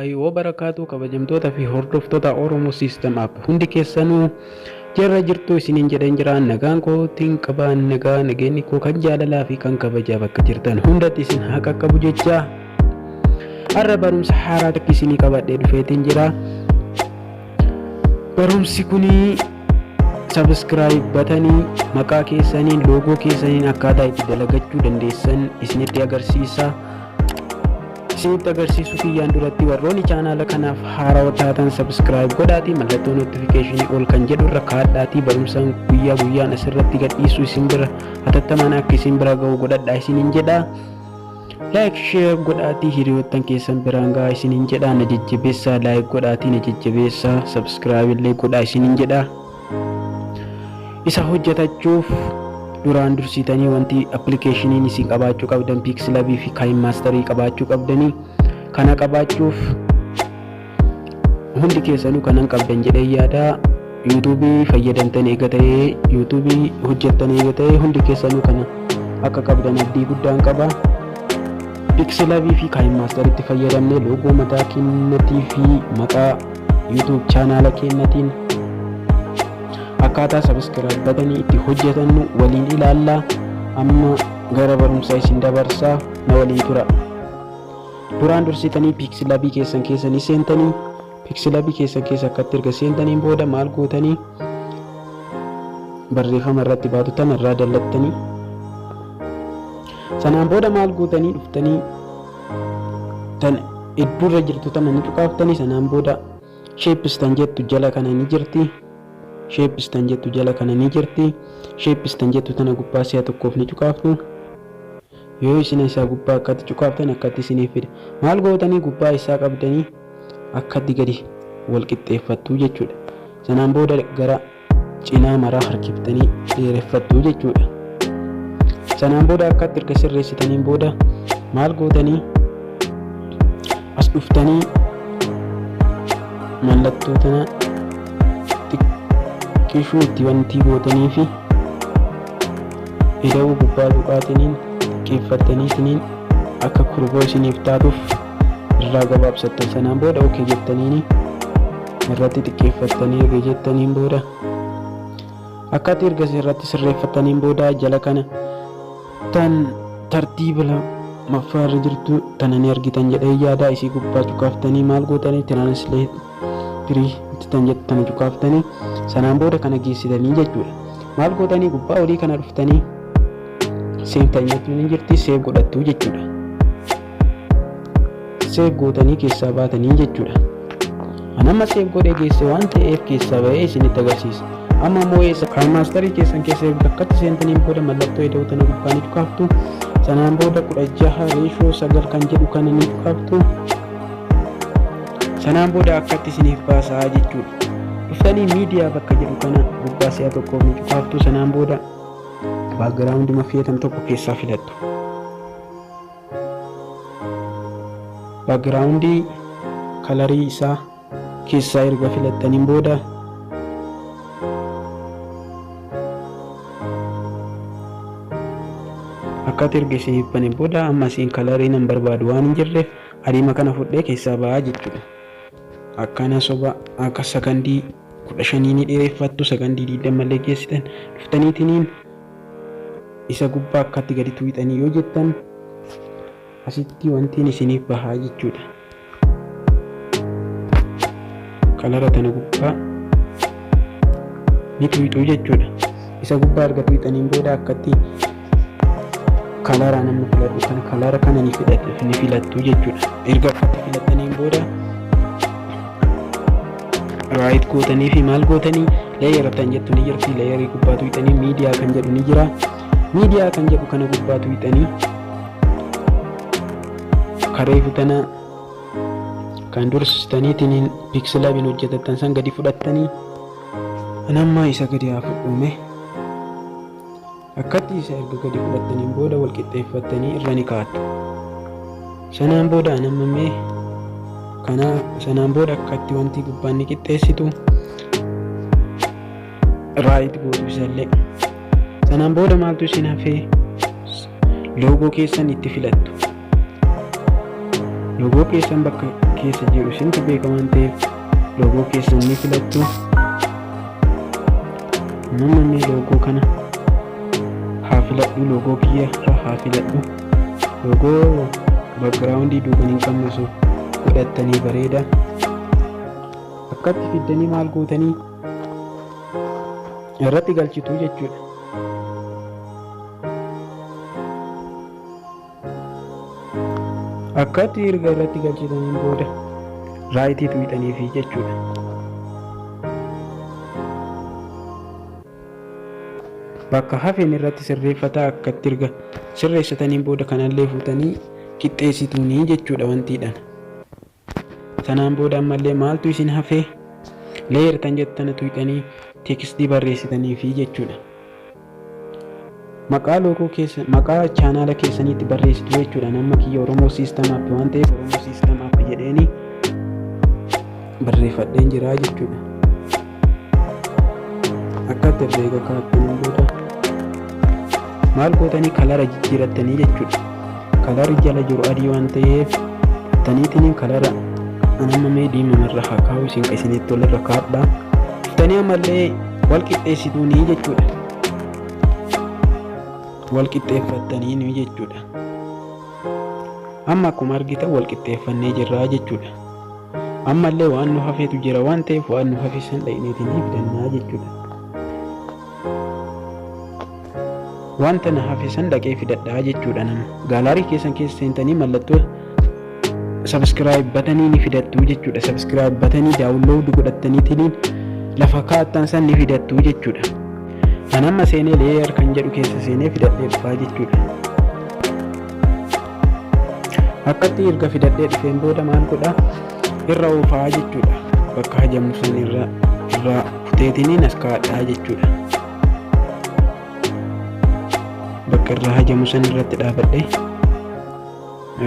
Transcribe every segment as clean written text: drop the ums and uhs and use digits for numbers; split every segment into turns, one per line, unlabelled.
Warahmatullaahi wabarakaatu. Kabajamtoota fi hordoftoota Oromo System App, hundi keessanuu jirra jirtu isiniin jedhan jira. Nagaan kootiin qabaa, nagaa nageenyi koo kan jaalalaa fi kan kabajaa bakka jirtan hundatti isin haa qaqqabu jecha, har'a barumsa haaraa takka isinii qabadhee dhufeetiin jira. Barumsi kunii subscribe buttonii maqaa keessaniin, loogoo keessaniin akkaataa itti dalagachuu dandeessan isinitti agarsiisa. Isinitti agarsiisuu kiyyaan duratti, warroonni chaanaala kanaaf haarawaa taatan subscribe godhaatii mallattoo notificationii ol kan jedhu irra kaadhaatii, barumsaan guyyaa guyyaan asirratti gadhiisuu isin bira hatattamaan akka isin bira ga'u godhadhaa isiniin jedha. Like, share godhaatii hiriyoottan keessan biraan gahaa isiniin jedha. Na jajjabeessaa, like godhaatii na jajjabeessaa, subscribe illee godhaa isiniin jedha. Isa hojjetachuuf duraan dursitanii wanti appilikeeshiniin isin qabaachuu qabdan PixelLabii fi KineMasterii qabaachuu qabdanii. Kana qabaachuuf hundi keessanuu kanan qabdan jedhee yaada. YouTubeii fayyadamtan eega ta'ee, YouTubeii hojjettan eega ta'ee, hundi keessanuu kana akka qabdan abdii guddaan qaba. PixelLabii fi KineMasteritti fayyadamne loogoo mataa keenyatii fi maqaa YouTube chaanaala keenyatiin akkaataa subscribe buttonii itti hojjetannu waliin ilaalla. Amma gara barumsaa isin dabarsaa, na waliin tura. Duraan dursitanii PixelLabii keessan keessanii seentanii, PixelLabii keessan keessa akkatti erga seentaniin booda maal gootanii? Barreeffama irratti baatu tana irraa dallattanii, sanaan booda maal gootanii? Dhuftanii tan idduurra jirtu tana ni cuqaaftanii. Sanaan booda shapes tan jettu jala kana ni jirti. Shapes tan jettu jala kana ni jirti. Shapes tan jettu tana gubbaa si'a tokkoof ni cuqaaftu. Yoo isin isaa gubbaa akkatti cuqaaftan, akkatti isiniif fida. Maal gootanii? Gubbaa isaa qabdanii akkatti gadi wal qixxeeffattu jechuudha. Sanaan booda gara cinaa maraa harkiftanii dheereffattu jechuudha. Sanaan booda akkatti erga sirreessitaniin booda maal gootanii? As dhuftanii mallattoo tana xiqqishuu itti wantii gootanii fi ida'uu gubbaa tuqaatiniin xiqqeeffattaniitiniin akka kurboo isiniif taatuuf irraa gabaabsattan. Sanaan booda okay jettaniini irratti xiqqeeffattanii erga jettaniin booda, akkatti erga irratti sirreeffattaniin booda, jala kana tan tartiiba lammaffaa irra jirtu tana ni argitan jedhee yaada. Isii gubbaa cuqaaftanii maal gootanii? Translate tan jettu tana cuqaaftanii, sanaan booda kana geessitanii jechuudha. Maal gootanii? Gubbaa olii kana dhuftanii save tan jettu ni jirti, save godhattu jechuudha. Save gootanii keessaa baatanii jechuudha. Anamma save godhee geesse waan ta'eef keessaa bahee isinitti agarsiisa. Amma immoo eessa? KineMasterii keessan keessa erga akkatti seentaniin booda mallattoo ida'uu tana gubbaa ni cuqaaftu. Sanaan booda 16:9 kan jedhu kana ni cuqaaftu. Sanaan booda akkatti isiniif baasaa jechuudha. Dhuftanii miidiyaa bakka jedhu kana gubbaa si'a tokkoof ni cuqaaftu. Sanaan booda backgroundii mafiyatan tokko keessaa filattu. Backgroundii colorii isaa keessaa erga filattaniin booda, akkatti erga isiniif bane booda, amma asiin colorii nan barbaadu waan hin jirreef adiima kana fudhee keessaa ba'aa jechuudha. Akkana soba akka sakandii 15 ni dheereffattu, sakandii 20 illee geessitan. Dhuftaniitiniin isa gubbaa akkatti gadi tuuxanii yoo jettan, asitti wantiin isiniif bahaa jechuudha. Colora tana gubbaa ni tuuxuu jechuudha. Isa gubbaa erga tuuxaniin booda akkatti colora namni filadhu kana, colora kana ni filattu jechuudha. Erga akkatti filattaniin booda right gootanii fi maal gootanii? Layer tan jettu ni jirti. Layerii gubbaa tuuxanii miidiyaa kan jedhu ni jira. Miidiyaa kan jedhu kana gubbaa tuuxanii kareefu tana kan dursitaniitiin PixelLabiin hojjetattan san gadi fudhattanii, anamma isa gadi haa fudhume. Akkatti isa erga gadi fudhattaniin booda wal qixxeeffattanii irra ni kaa'attu. Sanaan booda anamma mee kana, sanaan booda akkatti wanti gubbaan ni qixxeessitu, right gootu isallee. Sanaan booda maaltu isin hafee? Loogoo keessan itti filattu. Loogoo keessan bakka keessa jiru isintu beeka waan ta'eef loogoo keessan ni filattu. Namni loogoo kana haa filadhu, loogoo kiyya irra haa filadhu. Loogoo background duuban hin qabne osoo godhattanii bareeda. Akkatti fiddanii maal gootanii irratti galchitu jechuudha. Akkatti erga irratti galchitaniin booda right tuqxaniifi jechuudha. Bakka hafeen irratti sirreeffataa. Akkatti erga sirreessataniin booda kanallee fuutanii qixxeessituunii jechuudha wantiidhaan. Sanaan booda ammallee maaltu isin hafee? Layer tan jettana tuqxanii text barreessitaniifi jechuudha. Maqaa loogoo keessa, maqaa chaanaala keessaniitti barreessitu jechuudha. Nama kiyya Oromoo System App waan ta'eef Oromoo System App jedheeni barreeffadheen jira jechuudha. Akkatti herreega kaa'attaniin booda maal gootanii? Color jijjiirattanii jechuudha. Colorri jala jiru adii waan ta'eef taniitiin color anamma mee diimamarra haa kaa'u, isin isinitti tolerra kaa'adhaa. Tanii ammallee wal qixxeessituunii jechuudha. Wal qixxeeffattanii jechuudha. Amma akkuma argitan wal qixxeeffannee jirra jechuudha. Ammallee waan nu hafeetu jira waan ta'eef waan nu hafe san dhaqneetiin fidannaa jechuudha. Wanta na hafe san dhaqee fidadhaa jechuudha nama. Gallery keessan keessa seentanii mallattoo subscribe button ni fidattu jechuudha. Subscribe button download godhattaniitiin lafa kaa'attan san ni fidattu jechuudha. Kan amma seenee layer kan jedhu keessa seenee fidadhee dhufaa jechuudha. Akkatti erga fidadhee dhufeen booda maal godhaa? Irra oofaa jechuudha. Bakka hajamu san irraa kuteetiniin as kaa'adhaa jechuudha. Bakka irraa hajamu san irratti dhaabadhee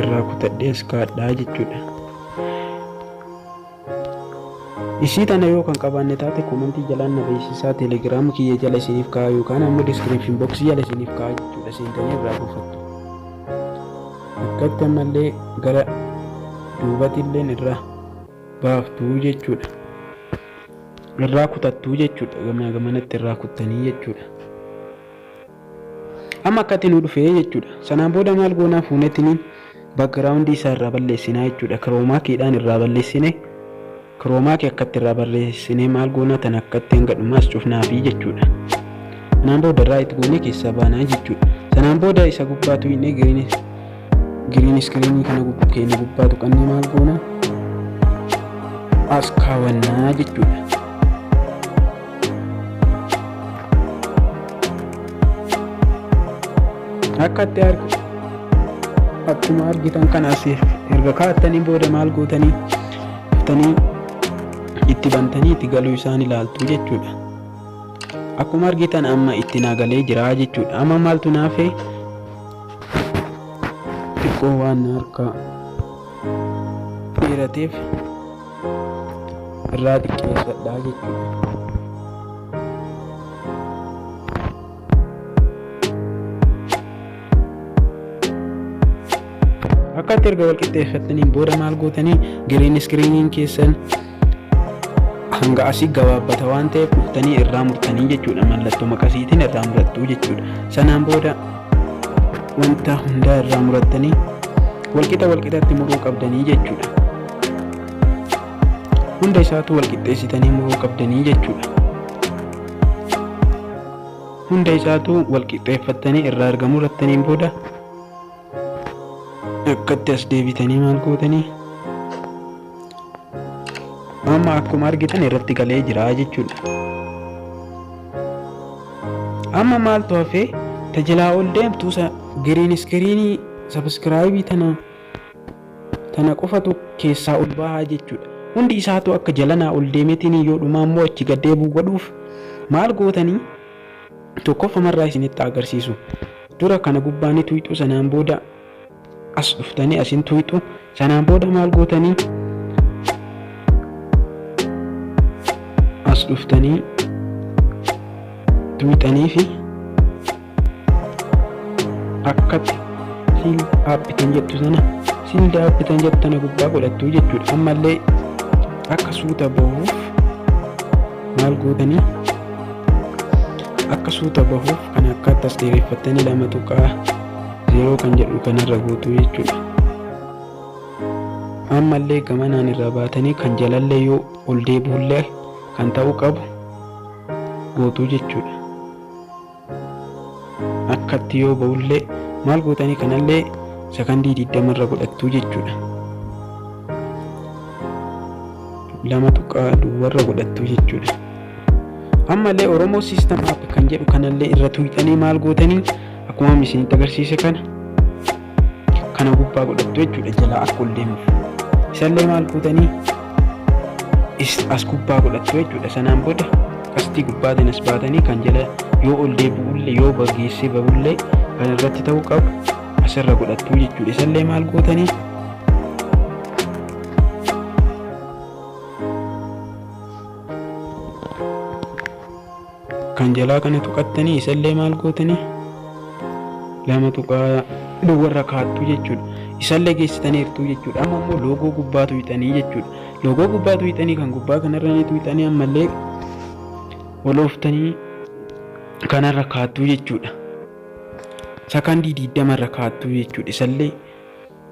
irraa kutadhee as kaa'adhaa jechuudha. Isii tana yoo kan qabaanne taate comment jalaan na beeksisaa. Telegiraama kiyya jala isiniif kaa'a yookaan ammoo description box jala isiniif kaa'a jechuudha, seentanii irraa buufattu. Akkatti ammallee gara duubatilleen irraa baaftuu jechuudha. Irraa kutattuu jechuudha. Gamaa gamanatti irraa kuttanii jechuudha. Amma akkatti nu dhufee jechuudha. Sanaan booda maal goonaa? Fuunettiniin background isaa irraa balleessinaa jechuudha. Chroma keydhaan irraa balleessine. Chroma key akkatti irraa balleessinee maal goonaa? Tan akkatti hanga dhumaas cufnaafii jechuudha. Sanaan booda right goonee keessaa baanaa jechuudha. Sanaan booda isa gubbaatu inni green screen kana keenya gubbaatu qannee maal goonaa? As kaawwannaa jechuudha. Akkatti akkuma argitan kana as erga kaa'attanii booda maal gootanii? Dhuftanii itti bantanii itti galuu isaan ilaaltu jechuudha. Akkuma argitan amma itti naa galee jira jechuudha. Amma maaltu naafee? Xiqqoo waan harka dheerateef irraa xiqqeessadhaa jechuudha. Akkatti erga wal qixxeeffattaniin booda maal gootanii? Green screeniin keessan hanga asii gabaabbata waan ta'eef dhuftanii irraa murtanii jechuudha. Mallattoo maqasiitiin irraa murattuu jechuudha. Sanaan booda wanta hundaa irraa murattanii walqixa walqixatti muruu qabdanii jechuudha. Hunda isaatu wal qixxeessitanii muruu qabdanii jechuudha. Hunda isaatu wal qixxeeffattanii irraa erga murattaniin booda akkatti as deebitanii maal gootanii? Amma akkuma argitan irratti galee jira jechuudha. Amma maaltu hafee? Tajalaa ol deemtu green screen subscribe tana qofatu keessaa ol bahaa jechuudha. Hundi isaatu akka jalanaa ol deemetiin yoo dhumaa immoo achi gad deebi'u godhuuf maal gootanii? Tokkoffamarraa isinitti agarsiisu. Dura kana gubbaa ni tuyxu, sanaan booda as dhuftanii asin tuyxu, sanaan booda maal gootanii? As dhuftanii tuyxanii fi akkatti fill up kan jettu sana Send up tan jettu tana gubbaa godhattu jechuudha. Ammallee akka suuta bahuuf maal gootanii? Akka suuta bahuuf kan akka as dheereffattanii 2.0 kan jedhu kanarra gootu jechuudha. Ammallee gamanaan irraa baatanii kan jalallee yoo ol deebi'ullee kan ta'uu qabu gootu jechuudha. Akkatti yoo ba'ullee maal gootanii? Kanallee sakandii 20 irra godhattu jechuudha. 2 tuqaa duwwarra godhattu jechuudha. Ammallee Oromoo System App kan jedhu kanallee irra tuqxanii maal gootanii? Akkuma isinitti agarsiise kana gubbaa godhattu jechuudha, jalaa akka ol deemuuf. Isallee maal gootanii? As gubbaa godhattu jechuudha. Sanaan booda qastii gubbaatiin as baatanii kan jala yoo ol deebi'ullee, yoo bageessee bahullee kan irratti ta'uu qabu asirra godhattu jechuudha. Isallee maal gootanii? Kan jalaa kana tuqattanii isallee maal gootanii? 2 tuqaa duwwarra kaattu jechuudha. Isallee geessitaniirtu jechuudha. Amma immoo logo gubbaa tuqxanii jechuudha. Logo gubbaa tuqxanii kan gubbaa kanarra ni tuqxanii, ammallee ol ooftanii kanarra kaattu jechuudha. Sakandii 20rra kaattu jechuudha. Isallee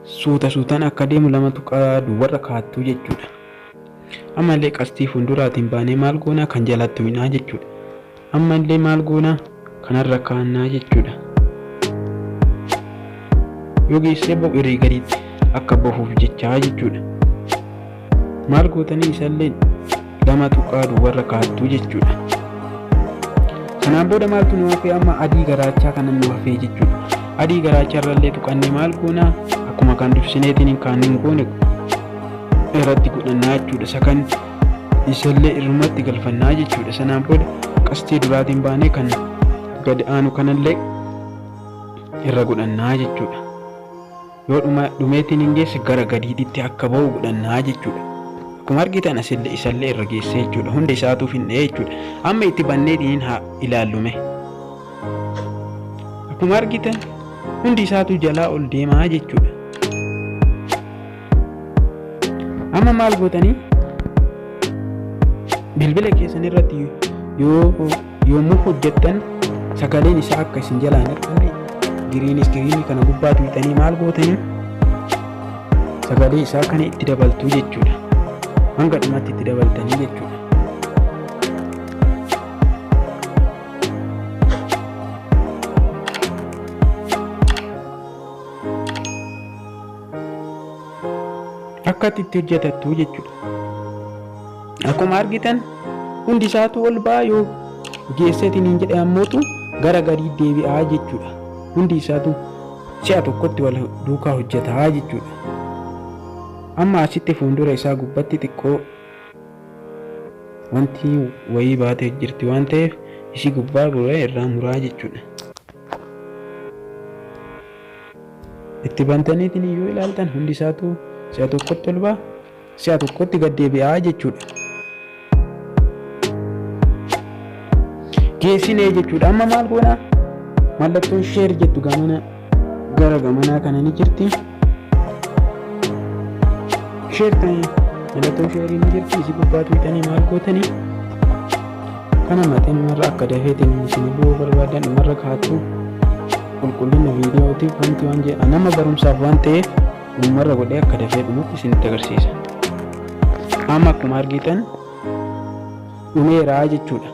suuta suutaan akka deemu 2 tuqaa duwwarra kaattu jechuudha. Ammallee qastii fuulduraatiin baanee maal goonaa? Kan jalatti tuqnaa jechuudha. Ammallee maal goonaa? Kanarra kaannaa jechuudha. Yoo geessee bahu irrii gadiitti akka bahuuf jechaa jechuudha. Maal gootanii? Isallee 2 tuqaa duwwarra kaattuu jechuudha. Sanaan booda maaltu nu hafee? Amma adii garaachaa kana nu hafee jechuudha. Adii garaachaa irrallee tuqannee maal goonaa? Akkuma kan dursineetiin kan hin goone irratti godhannaa jechuudha. Isa kan isallee irrumatti galfannaa jechuudha. Sanaan booda qastii duraatiin baanee kan gadi aanu kanallee irra godhannaa jechuudha. Yoo dhumeetiin hin geesse gara gadiitti akka bahu godhannaa jechuudha. Akkuma argitan asillee isallee irra geessee jechuudha. Hunda isaatuuf hin dha'ee jechuudha. Amma itti banneetiin haa ilaallume. Akkuma argitan hundi isaatu jalaa ol deemaa jechuudha. Amma maal gootanii? Bilbila keessan irratti yoo yommuu hojjettan sagaleen isaa akka isin jalaan hir'anne green screenii kana gubbaa tuqxanii maal gootanii? Sagalee isaa kana itti dabaltuu jechuudha. Hanga dhumatti itti dabaltanii jechuudha. Akka itti hojjetattu jechuudha. Akkuma argitan hundi isaatu ol ba'a, yoo geesseetiin hin jedhe ammootu gara gadii deebi'aa jechuudha. Hundi isaatu si'a tokkotti wal duukaa hojjetaa jechuudha. Amma asitti fuuldura isaa gubbatti xiqqoo wanti wayii baatee jirti waan ta'eef ishii gubbaa gurra irraa muraa jechuudha. Itti bantaniitiin yoo ilaaltan hundi isaatu si'a tokkotti ol ba'a, si'a tokkotti gad deebi'aa jechuudha. Geessinee jechuudha. Amma maal goonaa? Mallattoon share jettu gamana gara gamanaa kana ni jirti. Share ta'e mallattoo shareii ni jirti. Isii gubbaa tuqxanii maal gootanii? Kana maxxanumarra akka dafeetiin isin bu'uu barbaadan dhumarra kaattu. Qulqullina viidiyootiif wanti waan jedha nama barumsaaf waan ta'eef dhumarra godhee akka dafee dhumutti isinitti agarsiisa. Amma akkuma argitan dhumeeraa jechuudha.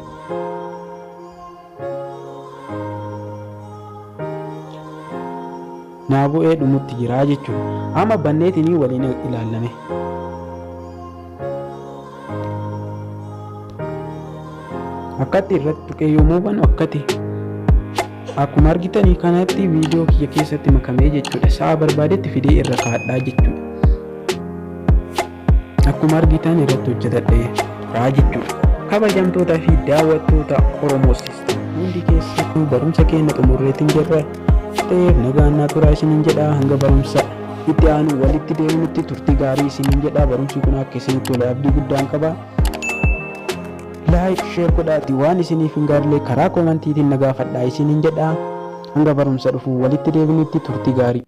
Naa bu'ee dhumutti jiraa jechuudha. Amma banneetinii waliin ilaalame. Akkatti irratti tuqee yommuu banu akkati akkuma argitanii kanatti viidiyoo kiyya keessatti makamee jechuudha. Sa'a barbaadetti fidee irra kaadhaa jechuudha. Akkuma argitan irratti hojjetadheeraa jechuudha. Kabajamtootaa fi daawwattoota Oromoo System, hundi keessattuu barumsa keenya xumurreetiin jirra ta'eef nagaan naa turaa isiniin jedha. Hanga barumsa itti aanu walitti deebinutti turtii gaarii isiniin jedha. Barumsi kun akka isinitti tole abdii guddaan qaba. Like, share godhaati, waan isiniif hin gaarlee karaa commentiitiin na gaafadhaa isiniin jedha. Hanga barumsa dhufu walitti deebinutti turtii gaarii.